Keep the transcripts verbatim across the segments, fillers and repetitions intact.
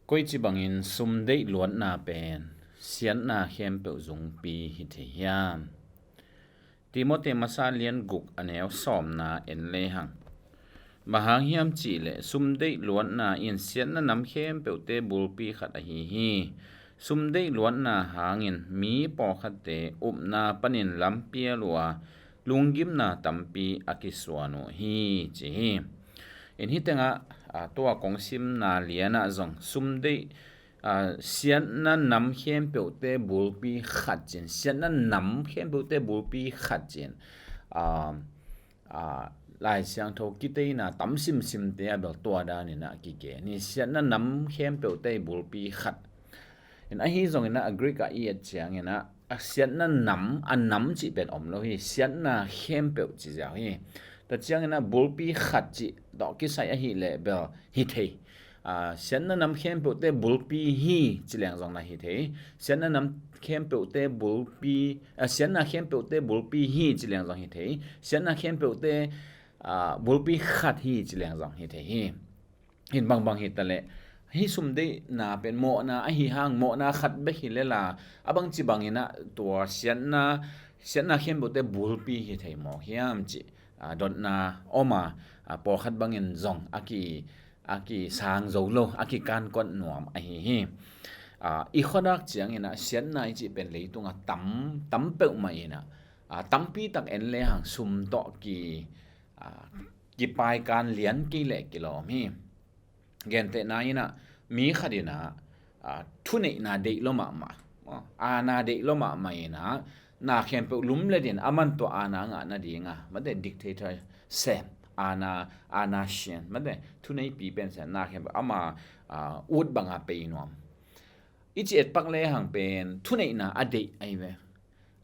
Koici bangin sum deih luatna pen siatna khempeuh zungpi hi thei hiam? Timote masa lian guk a neu sawmna en lehang, bang hang hiam cihleh sum deih luatna in siatna nam khempeuhte bulpi khat ahi hi. Sum deih luatna hangin mi pawlkhatte upna panin lampial uh a, lunggimna tampi a kisuan uh hi, ci hi. In hih tengah, a, tua kong simna lianah zong sum deih, a, siatna nam khempeuhte bulpi khat cin, siatna nam khempeuhte bulpi khat cin, a, a, Lai Siangtho kiteina tam simsimte ah bel tua danin ah kigen hi, siatna nam khempeuhte bulpi khat. In ahi zongin ah, a Greek ah i et ciangin ah, a siatna nam, a nam cih pen om lo hi, siatna khempeuh ci ziau hi. Tua ciangin ah bulpi khat cih tawh kisai ahih leh bel hi thei. A, siatna nam khempeuhte bulpi hi ci leng zong na hi thei. Siatna nam khempeuhte bulpi, a, siatna khempeuhte bulpi hi ci leng zong hi thei. Siatna khempeuhte, a, bulpi khat hi ci leng zong hi thei hi. Hin bangbang hi taleh, hih sum deihna pen mawhna ahi hang, mawhna khat bek hi lel a, a bangci bangin ah tua siatna, siatna khempeuhte bulpi hi thei mawk hiam cih, a, dotna om a, a, pawlkhat bangin zong a ki, a kisang zo lo, a kikankuan nuam ahi hi. A, i khuadak ciangin ah siatna i cih pen leitungah tam, tam peuhmah in ah, a, tampi tak en lehang sum tawh ki, a, kipaikan lian kei leh kilawm hi. Gentehna in ah, mi khat in ah, a, thuneihna deih lo mahmah, a, aana deih lo mahmah in ah, na khempeuh lumlet in aman tua aana ngah nading a, mate dictator sem, aana, aana sian, mate thuneipi pen sem, na khempeuh ama, a, ut banga pei nuam. I ci etpak lehang pen thuneihna a deih ahi ve.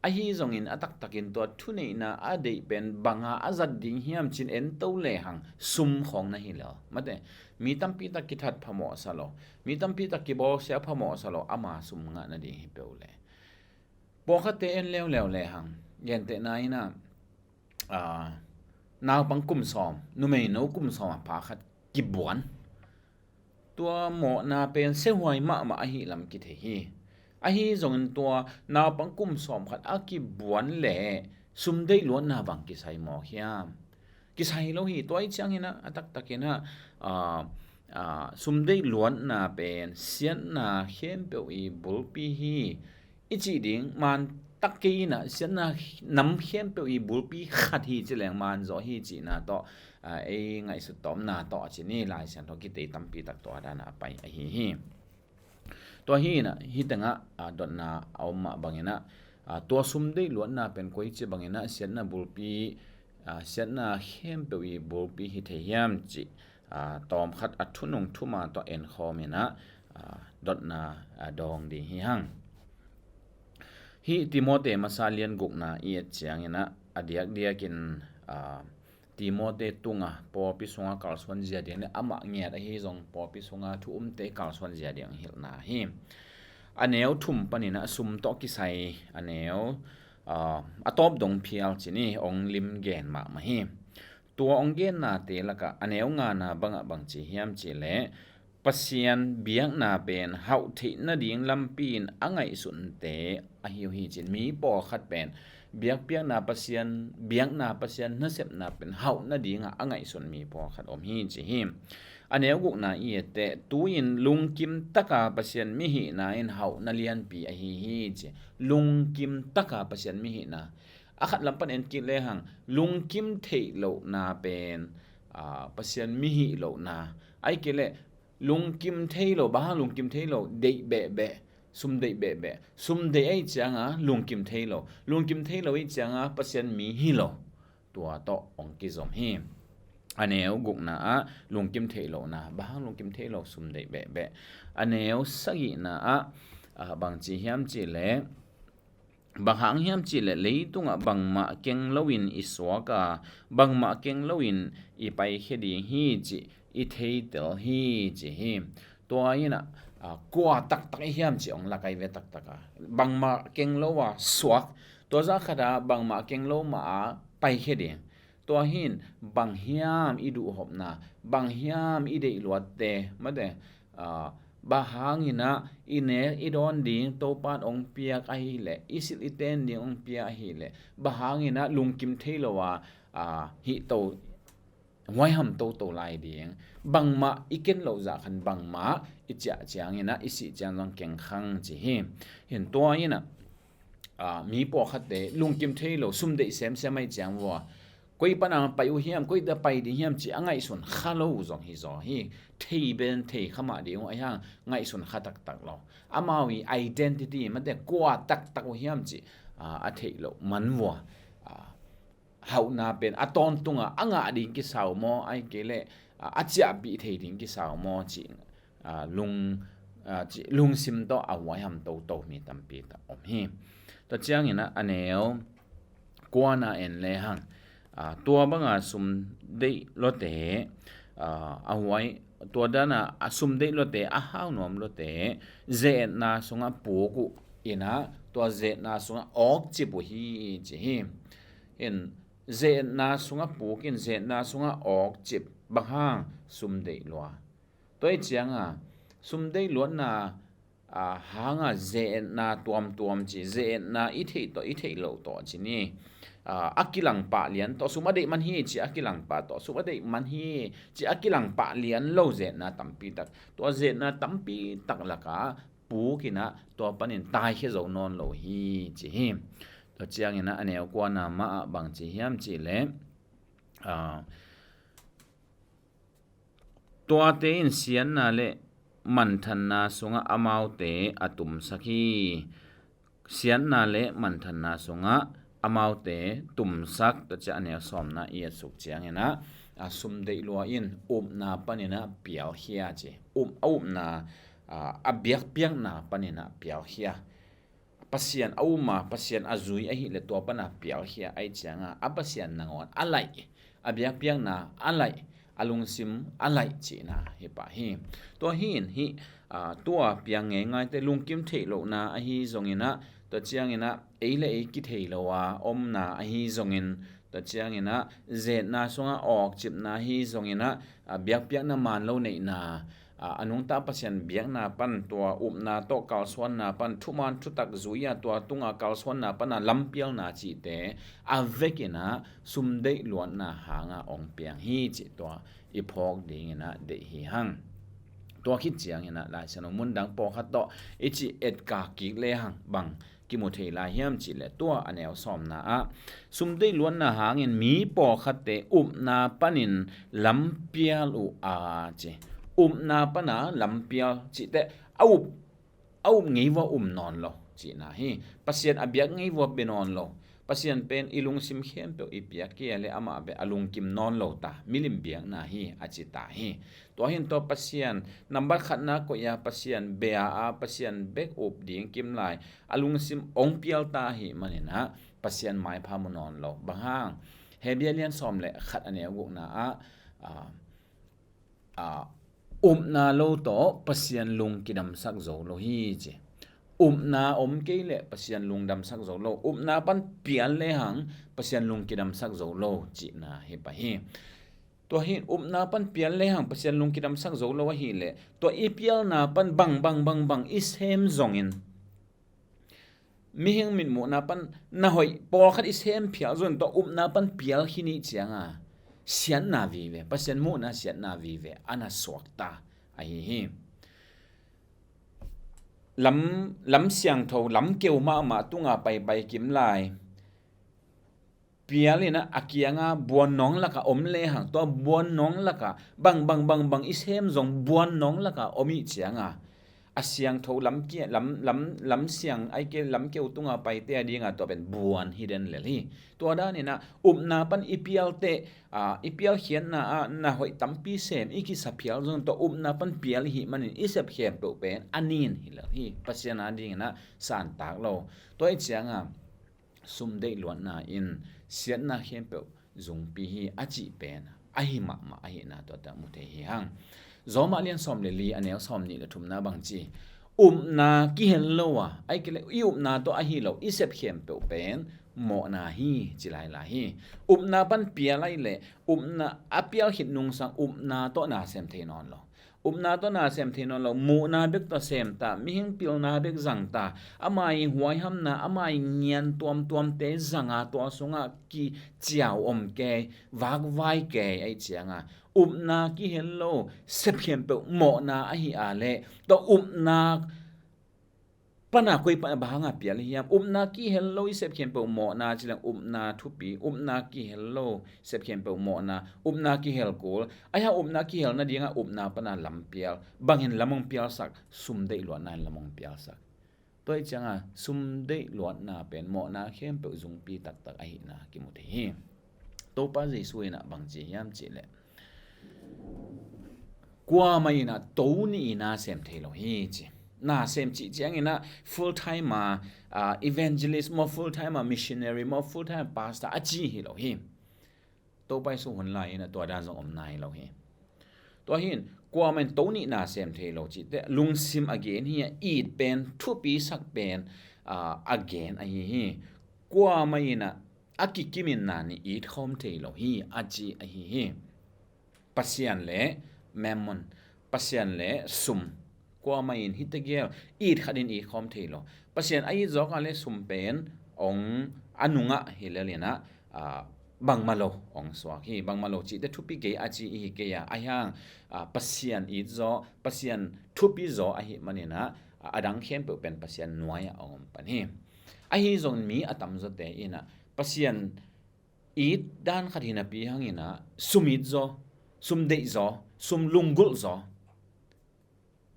Ahi zongin a taktakin tua thuneihna a deih pen banga a zat ding hiam cin ento lehang sum khawng na hi lo. Mate, mi tampi tak kithat phamawh sa lo, mi tampi tak kibawlsia phamawh sa lo, ama sum ngah nading hi peuh leh. Pawlkhatte en leuleu lehang, gentehna in ah, a, naupang kum sawm, numeino kum sawm a pa khat kibuan. Tua mawhna pen siahuai mahmah ahi lam kithei hi. Ahi zongin tua naupang kum sawm khat a kibuan leh sum deih luatna bang kisai mawk hiam? Kisai lo hi. Tua i ciangin ah, a taktakin ah, a, a, sum deih luatna pen siatna khempeuh i bulpi hi. I cih ding man tak kei in ah siatna nam khempeuh i bulpi khat hi ci leng man zaw hi cihna tawh, a, ei ngaihsut tawmna tawh a ci ni, Lai Siangtho kitei tampi tak tua dana a pai ahi hi. Tua hi in ah, hih tengah, a, dotna a om mah bangin ah, a, tua sum deih luatna pen koici bangin ah siatna bulpi, a, siatna khempeuh i bulpi hi thei hiam cih, a, tawmkhat a thunung thuma tawh enkhawm in ah, a, dotna, a, dawng ding hi hang. Hih Timote masa lian gukna i et ciangin ah, a diakdiakin, a, Timote tunga pawlpi sunga kalsuan zia ding le amah ngiat ahi zong pawlpi sunga thu umte kalsuan zia ding hilhna hi. A neu thum panin ah sum tawh kisai a neu, a, a tawp dong phial ci ni, ong lim gen mahmah hi. Tua ong gennate lakah a neu ngana bangah bang ci hiam cihleh, Pasian biakna pen hauh theih nading lampi in a ngaihsunte ahi uh hi cin, mi pawlkhat pen biakpiakna Pasian, biakna Pasian nasepna pen hauh nadingah a ngaihsun mi pawlkhat om hi ci hi. A neu gukna i et teh, tu-in lungkim taka Pasian mihihna in hauhna lianpi ahi hi ci. Lungkim taka Pasian mihihna. A khat lam pan en kik lehang, lungkim theih lohna pen, a, Pasian mihih lohna. Ahih kei leh, lungkim thei lo, bang hang lungkim thei lo, deih behbeh, sum deih behbeh. Sum deih ahih cianga lungkim thei lo. Lungkim thei lo ahih cianga Pasian mi hi lo. Tua tawh ong kizom hi. A neu gukna ah lungkim theih lohna, bang hang lungkim thei lo, sum deih behbeh. A neu sagihna ah, a, bang ci hiam cihleh, bang hang hiam cihleh leitungah bangmah keng loin i suak a, bangmah keng loin i paikhia ding hi cih i theitel hi ci hi. Tua in ah, a, kua taktak i hiam cih ong lak ahi ve taktak a. Bangmah keng lo a suak, tua zah khat ah bangmah keng lo mah a paikhia ding. Tua hi in bang hiam i duhhopna, bang hiam i deih luatte, mate, a, Bang hangin ah i nek i dawn ding Topa'n hong piak ahih leh, i silh i ten ding hong piak ahih leh, bang hangin ah lungkim thei lo a, a, hih to, huaiham toto lai ding? Bangmah i ken loh zah khan bangmah i ciah ciangin ah i sih ciang zong keng khang ci hi. Hi in tua in ah, a, mi pawlkhatte lungkim thei lo, sum deih semsem ahih ciang vua, koi pana pai uh hiam, koi ta pai ding hiam ci a ngaihsun kha lo uh zong hi zaw hi. Thei ben thei kha mah ding uh ahi hang ngaihsun kha taktak lo. Amau i identity, mate, kua taktak uh hiam ci, a, a theih loh man vua, a, hauhna pen a tawntungah a ngah ding kisau maw, ahih kei leh, a, a ciahpih thei ding kisau maw ci, a, lung, a, ci, lungsim tawh a huaiham toto mi tampi tak om hi. Tua ciangin ah a neu kuana en lehang, a, tua banga sum deih luate, a, a huai, tua dana a sum deih luate, a hau nuam luate, ze-etna sungah puk uh in ah, tua ze-etna sungah awkcip uh hi ci hi. In, ze-etna sungah puk in, ze-etna sungah awkcip, bang hang? Sum deih lua. Tua ahih cianga sum deih luatna, a, hanga ze-etna tuamtuam ci, ze-etna i theih tawh i theih loh tawh ci ni, a, a kilang pah lian tawh sum a deih man hi ci, a kilang pah tawh sum a deih man hi ci, a kilang pah lian lo ze-etna tampi tak, tua ze-etna tampi tak lakah puk in ah tua panin taikhia zo nawn lo hi ci hi. Tua ciangin ah a neu kuana mah ah bang ci hiam cih leh, a, tuate in siatna le manthanna sungah amaute a tumsak hi. Siatna le manthanna sungah amaute tumsak, tua ciah a neu sawmna i et suk ciangin ah, a, sum deih lua in upna panin ah pialkhia ci. Up, a upna, a, a biakpiakna panin ah pialkhia. Pasian a um a, Pasian a zui ahih leh tua pana pialkhia ahih cianga a Pasian nangawn a laih, a biakpiakna a laih, a lungsim a laih cihna hi pah hi. Tua hi in hih, a, tua piang ngeingaite lungkim theih lohna ahi zongin ah, tua ciangin ah ei le ei kithei lo a omna ahi zongin, tua ciangin ah ze-etna sungah awkcipna ahi zongin ah, a, biakpiakna man lo neihna, a, a nungta Pasian biakna pan, tua upna tawh kalsuanna pan, thuman thutak zui a tua tunga kalsuanna pana lampialna cihte a vekin ah sum deih luatna hanga hong piang hi cih tua i phawk dingin ah deih hi hang. Tua khit ciangin ah Lai Siangtho mundang pawlkhat tawh i cih etkak kik lehang bang kimu thei lai hiam cih leh, tua a neu sawmna ah, sum deih luatna hangin mi pawlkhatte upna panin lampial uh a ci. Upna pana lampial cih teh a up, a up ngei vua um nawn lo cihna hi. Pasian a biak ngei vua bia nawn lo. Pasian pen i lungsim khempeuh i piak kei a leh amah beh a lungkim nawn lo ta, milim biakna hi a ci ta hi. Tua hi in tua Pasian nambat khatna koih a, Pasian bia a, Pasian bek up ding kim lai a lungsim hong pial ta ahih manin ah Pasian maipha mu nawn lo. Bang hang? Hebru lian sawm le khat a neu gukna ah, a, a, upna lo tawh Pasian lung kidamsak zo lo hi ci. Upna om kei leh Pasian lung damsak zo lo. Upna pan pial lehang Pasian lung kidamsak zo lo cihna hi pah hi. Tua hi in upna pan pial lehang Pasian lung kidamsak zo lo ahih leh, tua i pialna pan bang, bang, bang, bang i sem zongin, mihing mitmuhna pan na hoih pawlkhat i sem phial zongin, tua upna pan pial khin i hih cianga siatna vive, Pasian muhna siatna vive a na suakta ahi hi. Lam, lam siangtho, lam keu mahmah tunga paipai kim lai pial in ah a kianga buannawng laka om lehang, tua buannawng laka bang, bang, bang, bang i sem zong buannawng laka om i hih cianga a siangtho lam kia, lam, lam, lam siang, ahih kei leh lam keu tunga paite a dinga tua pen buan hi den lel hi. Tua danin ah upna pan i pial teh, a, i pialkhiatna ah na hoih tampi sem i kisa phial zong, tua upna pan pial i hih manin i sep khempeuh pen a nin hi lel hi. Pasian a dingin ah santak lo. Tua i hih cianga sum deih luatna in siatna khempeuh zungpi hi a cih pen ahi mahmah ahihna tua teh mu thei hi hang. Roma lian sawm le li a neu sawm nih le thumna bang ci? Upna kihel lo a, ahih kei leh i upna tawh ahi lo, i sep khempeuh pen mawhna hi ci lailai hi. Upna pan pial ahih leh upna a pial khit nungsang upna tawh na sem thei nawn lo. Upna tawh na sem thei nawn lo, muhna bek tawh sem ta, mihing pilna bek zang ta, ama ii huaihamna, ama ii ngian tuamtuamte zanga tua sungah kiciau om kei, vakvai kei ahih cianga, upna kihel lo, sep khempeuh mawhna ahi a leh, tua upna pana koi pana bang hanga pial hiam? Upna kihel lo i sep khempeuh mawhna ci leng upna thupi, upna kihel lo sep khempeuh mawhna, upna kihel kul. Ahi hang upna kihel nadinga upna pana lampial. Bangin lam hong pialsak, sum deih luatna in lam hong pialsak. Tua ahih cianga sum deih luatna pen mawhna khempeuh zungpi taktak ahihna kimu thei hi. Topa Jesu in ah bang ci hiam cih leh, kuamah in ah to nih ii na sem thei lo hi ci. Na sem cih ciangin ah full time a, ah, evangelist maw, full time a missionary maw, full time a pastor a ci hi lo hi. Topa Jesu hun lai in ah tua dan zong om nai lo hi. Tua hi in kuamah in to nih na sem thei lo cih teh lungsim a gen hi a, it pen, thupisak pen, ah, a gen ahi hi. Kuamah in ah a kikimin na nih it khawm thei lo hi a ci ahi hi. Pasian le mammon, Pasian le sum. Kuamah in hi tegel it khat in it khawm thei lo. Pasian a it zawk a leh sum pen hong a nungah hi lel in ah, ah, bangmah lo hong suak hi. Bangmah lo cih teh thupi kei a ci i hi kei a, ahi hang, ah, Pasian it zaw, Pasian thupi zaw ahih manin ah, ah, a dang khempeuh pen Pasian nuai ah hong om pan hi. Ahi zongin mi a tamzawte in ah Pasian it dan khat hi napi hangin ah sum it zaw, sum deih zaw, sum lunggulh zaw,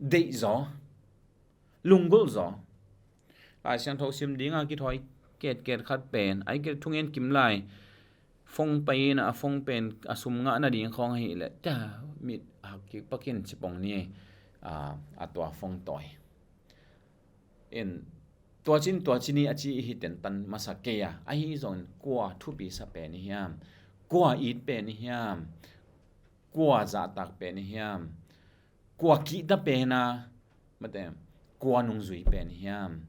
deih zaw, lunggulh zaw. Lai Siangtho sim dinga kithawi ketket khat pen, ahih kei leh thungen kim lai, phone pai in ah, a phone pen a sum ngah nading khawng ahih leh, ta, mit hak kik pak in ci pong ni, a, a tua phone tawi in, tua cin, tua cin hi a ci i hi tentan masa kei a, ahi zongin kua thupi sa pen i hiam? Kua it pen i hiam? Kua zahtak pen i hiam? Kua kihta pen a, mate, kua nungzui pen i hiam?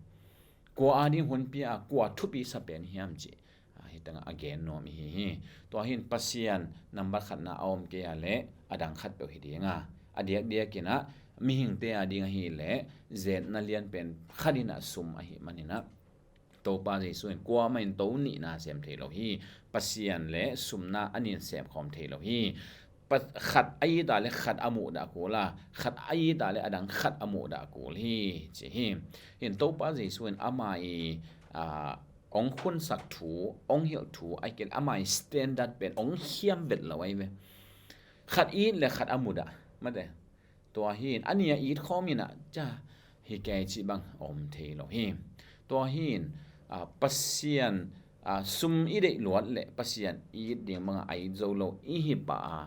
Kua ading hun pia a, kua thupi sa pen i hiam cih, a, hi tengah a gen nuam i hi hi. Tua hi in Pasian nambat khatna a om kei a leh a dang khatpeuh hi dinga, a diakdiak in ah mihingte ading ahih leh zetna lian pen khat in ah sum ahih manin ah, Topa Jesu in kuamah in to nih na sem thei lo hi. Pasian le sum na a nih in sem khawm thei lo hi. Pa-, khat a it a leh khat a muhdah kul a, khat a it a leh a dang khat a muhdah kul hi ci hi. Hi in Topa Jesu in ama ii, a, hong khunsak thu, hong hilh thu, ahih kei leh ama ii standard pen hong khiam vet lo ahi ve. Khat it leh khat a muhdah, mate. Tua hi in a nih a it khawm in ah, ca, hi kei cih bang om thei lo hi. Tua hi in, a, Pasian, a, sum i deih luat leh Pasian it ding bangah a it zo lo i hi pah a,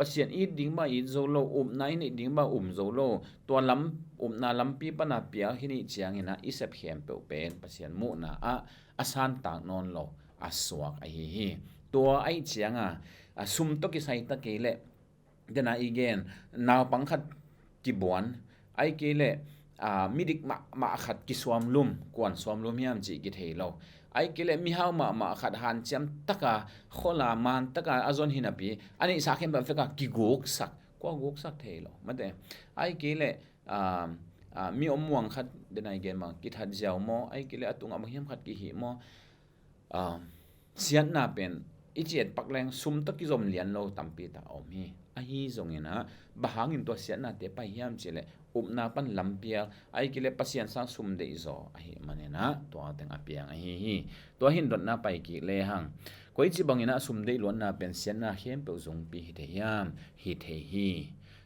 Pasian it ding bangah it zo lo, upna i neih ding bangah um zo lo, tua lam, upna lampi pana pial hi nih ciangin ah i sep khempeuh pen Pasian muhna ah a santak nawn lo, a suak ahi hi. Tua ahih cianga, a, sum tawh kisai ta kei leh, dena i gen, naupang khat kibuan, ahih kei leh, a, midik mahmah khat kisuamlum, kuan suamlum hiam cih kithei lo. Ahih kei leh mihau mahmah khat hanciam taka, khuala man taka a zon hi napi, a neihsa khempeuh veka kiguksak, kua guksak thei lo, mate. Ahih kei leh, a, a, mi om muang khat, dena i gen bang, kithat ziau maw, ahih kei leh a tungah bang hiam khat kihih maw, a, siatna pen i ciat pak leng sum tawh kizom lian lo tampi tak a om hi. Ahi zongin ah, bang hangin tua siatnate pai hiam cih leh, upna pan lampial, ahih kei leh Pasian sang sum deih zaw ahih manin ah, tua teng a piang ahi hi. Tua hi in dotna pai kik lehang, koici bangin ah sum deih luatna pen siatna khempeuh zungpi hi thei hiam? Hi thei hi.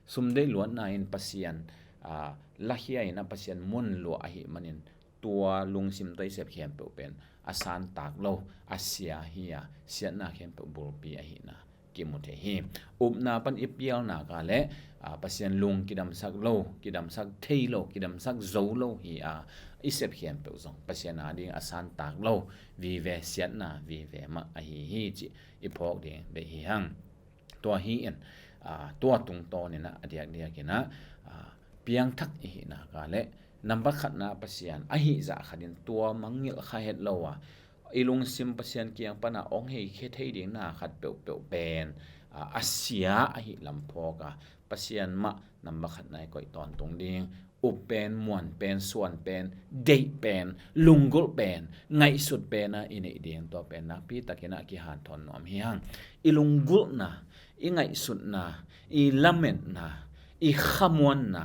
Sum deih luatna in Pasian, a, lakhia in ah Pasian mun luah ahih manin, tua lungsim tawh i sep khempeuh pen a santak lo, a sia hi a, siatna khempeuh bulpi ahihna kimu thei hi. Upna pan i pial nak leh, a, Pasian lung kidamsak lo, kidamsak thei lo, kidamsak zo lo hi a, i sep khempeuh zong Pasian ading a santak lo, vive siatna, vive mah ahi hi cih i phawk ding bek hi hang. Tua hi in, a, tua tungtawn in ah, a diakdiak in ah, a, piangthak i hih nak leh, nambat khatna Pasian ahih zah khatin tua mangngilh kha het lo a, i lungsim Pasian kiang pana hong heikhia thei ding na khat peuhpeuh pen, a, a sia ahih lam phawk a, Pasian mah nambat khatna i koih tawntung ding. Up pen, muan pen, suan pen, deih pen, lunggulh pen, ngaihsut pen a i neih ding, tua pen nakpi takin a kihanthawn nuam hi hang. I lunggulhna, i ngaihsutna, i lametna, i khamuanna,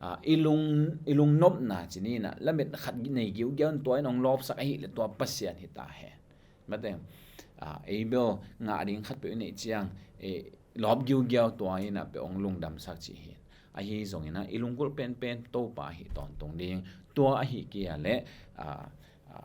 a, i lung, i lungnopna ci ni in ah, lamet khat nei giugiau in tua in hong lawpsak ahih leh tua Pasian hi ta hen. Mate, a, ei bel ngah ding khat peuh i neih ciang, e, lawp giugiau tua in ah peuh hong lungdamsak cih hi. Ahi zongin ah i lunggulh penpen Topa ahi tawntung ding. Tua ahi kei leh, a, a,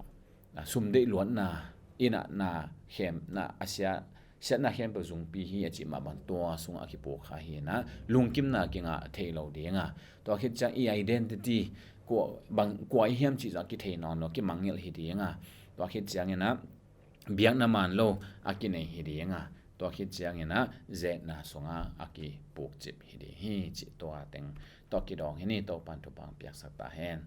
a, sum deih luatna, i natna khempeuh, a sia, siatna khempeuh zungpi hi a cih mah bang tua sungah a kipuk kha hi in ah, lungkimna kingah thei lo ding a. Tua khit ciang i identity, kua, bang, kua i hiam cih zong a kithei nawn lo, kimangngilh hi ding a. Tua khit ciangin ah biakna man lo a kinei hi ding a. Tua khit ciangin ah zetna sungah a kipukcip hi ding hi cih tua teng tawh kidawng hi ni. Topan thupha piaksak ta hen.